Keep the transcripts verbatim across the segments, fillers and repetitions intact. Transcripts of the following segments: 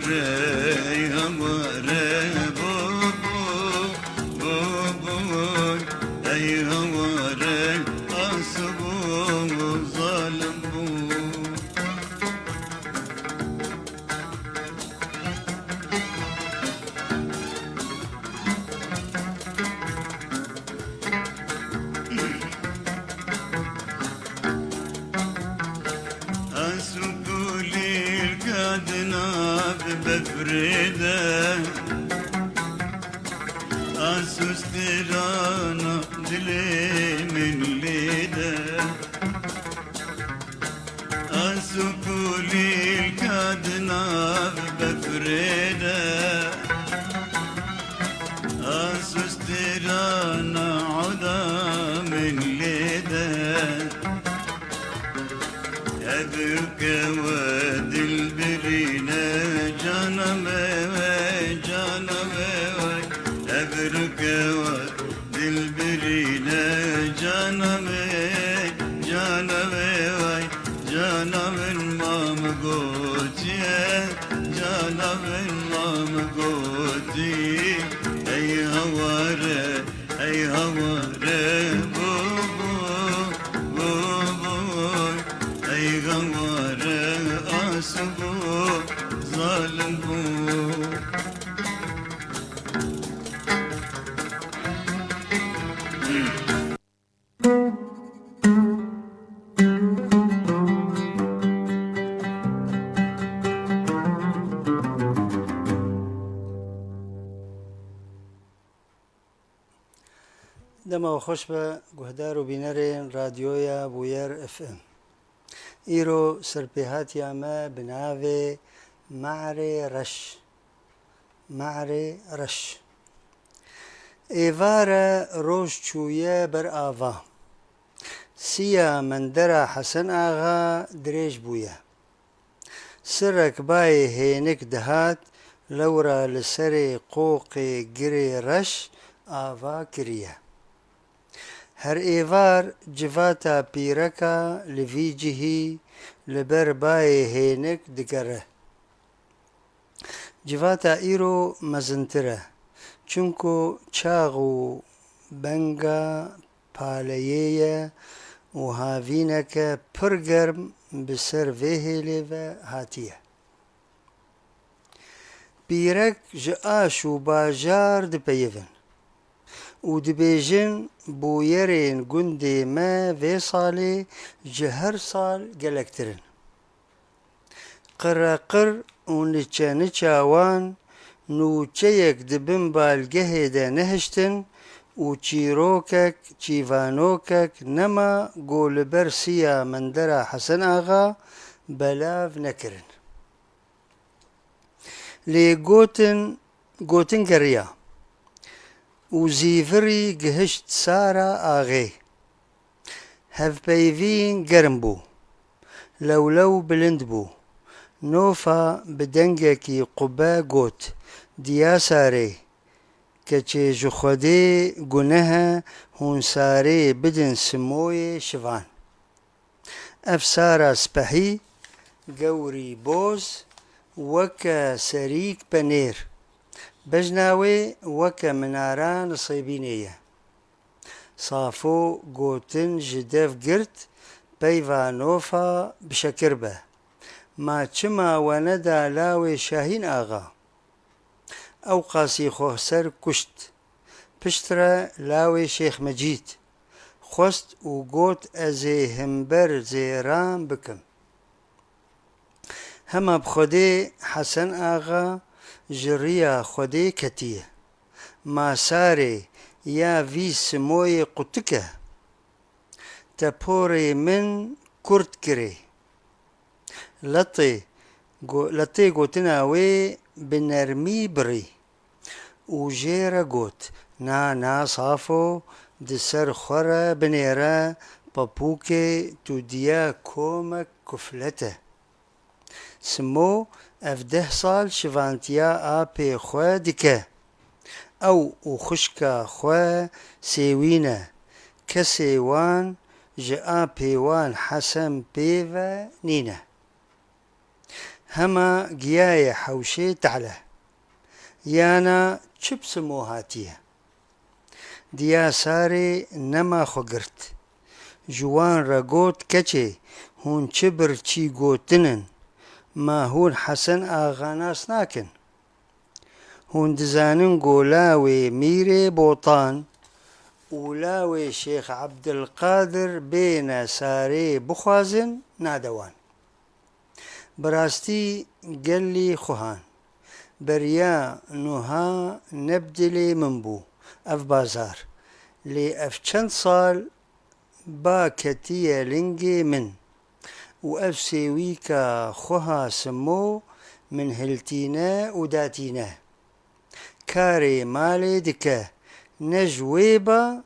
Ey haware bo bo bo bo, ey haware asbo zalim bo. Asu kulîlka di nav befrê de, asu strana dilê min lê de. Asu kulîlka di nav befrê de, asu strana oda min lê de. Ev ruke we dilbirîne, cana me we, cana me we. Ev ruke we dilbirîne, cana me, cana me we. Cana min mam gotiye, cana min mam gotî. Ey haware, ey haware bo bo bo bo. Ey haware asbo zalim bo. Dema we xweş be, guhdar û bînerên Radyoya Bûyer F M. Îro serpêhatiya me bi navê Me'rê Reş. Me'rê Reş. Êvare roj çûye ber ava. Siya mendera Hesen Axa dirêj bûye. Sirek bayê hênik dihat, lewra li serê qoqê girê reş ava kiriye. Her êvar civata pîreka li vî cihî li ber bayê hênik digere. Civata îro mezintir e, çunku çax û benga paleyê ye û havîneke pir germ bi ser vê hêlê ve hatiye. Pîrek ji aş û bajar dipeyivin û dibêjin, bûyerên gundê me vê salê ji her sal gelektir in. Qireqir û niçe niça wan nûçeyek di bin balgehê de nehiştin û çîrokek, çîvanokek nema ku li ber siya mendera Hesen Axa belav nekirin. Lê gotin, gotin geriya û zîvirî gihişt Sara Axê. Hevpeyvîn germ bû. Lewlew bilind bû. Nofa bi dengekî qube got, Diya Sarê, keçê ji Xwedê guneh e, hûn Sarê bidin Simoyê şivan. Ev Sara spehî, gewrî boz, weke serîk penêr. Bejna wê weke minara Nisêbînê ye. Safo gotin ji dev girt, peyva Nofa bi şekir be. Ma çima we neda lawê Şahîn Axa? Ewqasî xwe ser kuşt. Piştre lawê Şêx Mecîd xwest û got, Ez ê himber zêran bikim. Hema bi Xwedê Hesen Axa ji riya Xwedê ketiye. Ma Sarê ya vî Simoyê qutik e. Te porê min kurt kirê. Letê, go-, letê gotina wê bi nermî birî û jê re got, Na, na, Safo, di ser xwe re binêre, papûkê tu diya komek kuflet e. Simo ev deh sal şivantiya apê xwe dike. Ew û xwişka xwe Sêwîn e. Kesê wan ji apê wan Hesen pê ve nîne. Hema giyaye hewşê tehle. Yana çi bi simo hatiye? Diya Sarê nema xwe girt. Ji wan re got, keçê, hûn çi birçî gotin in? Ma hûn Hesen Axa nas nakin? Hûn dizanin ku lawê Mîrê Botan û lawê Şêx Ebdilqadir bêne Sarê bixwazin, nade wan. Bi rastî gelî xuhan. Beriya nuha ne bi dilê min bû ev bazar. Lê ev çend sal ba ketiye lingê min û ev sêwîka xuha simo min hiltîne û datîne. Karê malê dike, ne ji wê ba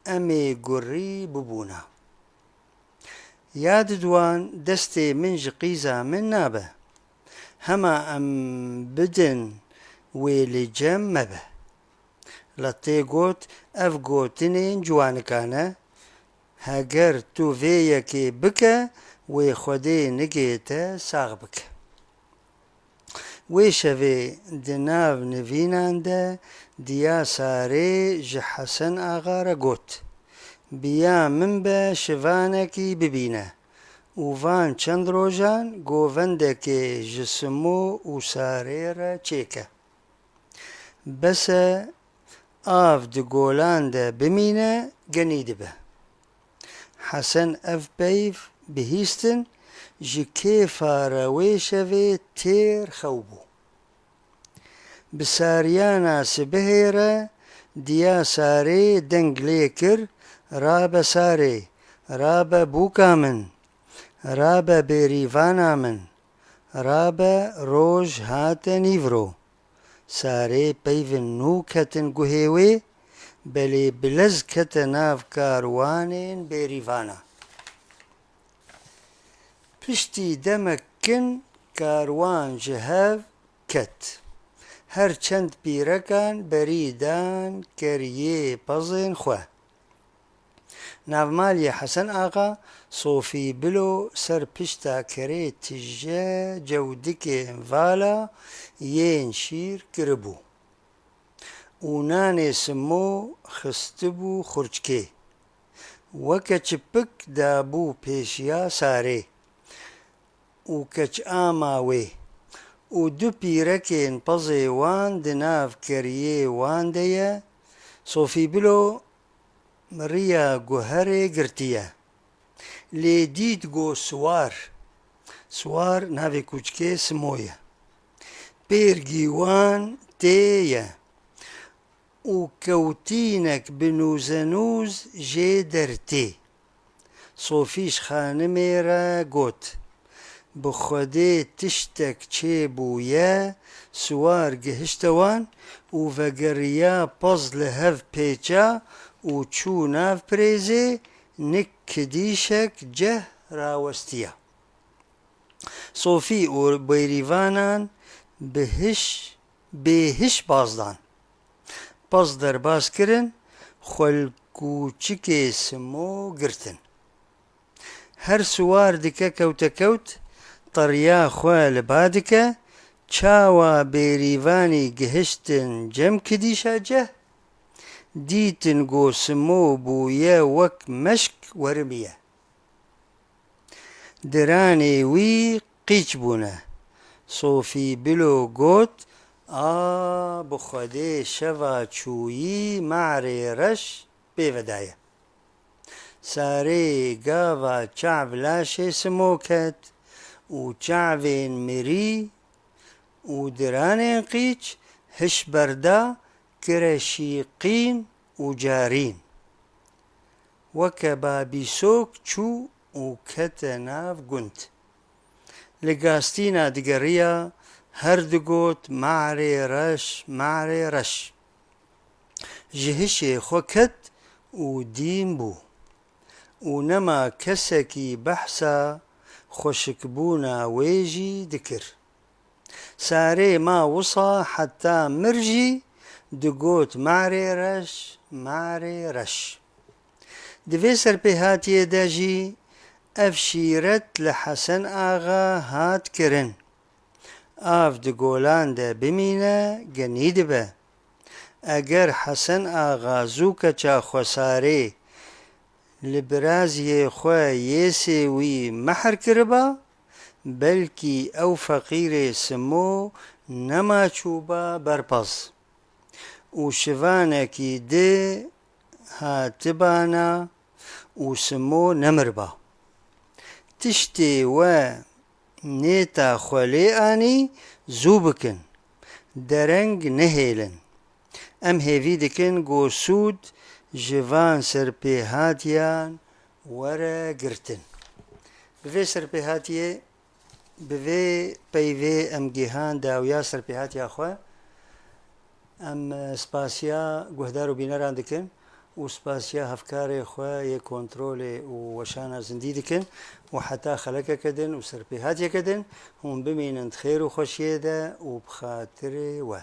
em ê gurî bibûna. Ya didwan destê min ji qîza min nabe. Hema em bidin wê li cem me be. Letê got, ev gotinên ciwanika ne, heger tu vê yekê bike, wê Xwedê nigê te sax bike. Wê şevê di nav nivînan de Diya Sarê ji Hesen Axa re got, bi ya min be şivanekî bibîne û van çend rojan govendekê ji simo û Sarê re çêke. Bes e, av di golan de bimîne, genî dibe. Hesen ev peyv bihîstin, ji kêfa re wê şevê têr xew bû. Bi sariyana sibihê re Diya Sarê deng lê kir, rabe Sarê, rabe bûka min, rabe bêrîvana min, rabe roj hate nîvro. Sarê peyvên nû ketin guhê wê, belê bi lez kete nav karwanên bêrîvana. Piştî demek kin karwan ji hev ket. Her çend pîrekan berî dan keriyê pezên xwe. Navmaliyê Hesen Axa, Sofî Bilo ser pişta kerê tije cewdikên vala yên şîr kiribû û nanê simo xistibû xurçkê. Weke çipik dabû pêşiya Sarê û keç ama wê û du pîrekên pezê wan di nav keriyê wan de ye. Sofî Bilo riya guherê girtiye. Lê dît ku Siwar, Siwar navê kûçikê Simo ye, pêrgî wan tê ye û kewtînek bi nûzenûz jê dertê. Sofî ji xanimê re got, bi Xwedê tiştek çêbûye, Siwar gihişte wan û vegeriya pez li hev pêça û çû nav pirêzê, nik kidîşek ceh rawestiya. Sofî û bêrîvanan bi hiş, bê hiş baz dan. Pez derbas kirin, xwe li kûçikê Simo girtin. Her Siwar dike kewtekewt, teriya xwe li ba dike, çawa bêrîvanî gihiştin cem kidîşa ceh, dîtin ku Simo bûye wek meşk werimiye. Diranê wî qîç bûne. Sofî Bilo got, a, bi Xwedê şeva çûyî Me'rê Reş pê ve daye. Sarê gava çav laşê Simo ket û çavên mirî û diranên qîç hiş berda kire şîqîn û carîn. Weke babîsok çû û kete nav gund. Li gastîna digeriya her digot, Me'rê Reş, Me'rê Reş. Ji hişê xwe ket û dîn bû. Û nema kesekî behsa xweşikbûna wê jî dikir. Sarê ma wisa heta mir jî digot, Me'rê Reş, Me'rê Reş. Di vê serpêhatiyê de jî ev şîret li Hesen Axa hat kirin. av di golan de bimîne, genî dibe. Eger Hesen Axa zû keça xwesarê li biraziyê xwe yê sêwî mehr kiriba, belkî ew feqîrê Simo nema çûba berpaz û şivanekî di hatibana û Simo nemirba. Tiştê we nêta xwe lê anî, zû bikin. Dereng nehêlin. Em hêvî dikin ku sûd ji van serpêhatiyan were girtin. Bi vê serpêhatiyê, bi vê peyvê em gihan dawiya serpêhatiya xwe. Em, e, spasiya guhdar û bîneran dikin û spasiya hevkarê xwe yê kontrolê û weşana zindî dikin û heta xelekeke din û serpêhatiyeke din hûn bimînin di xêr û xweşiyê de û bi xatirê we.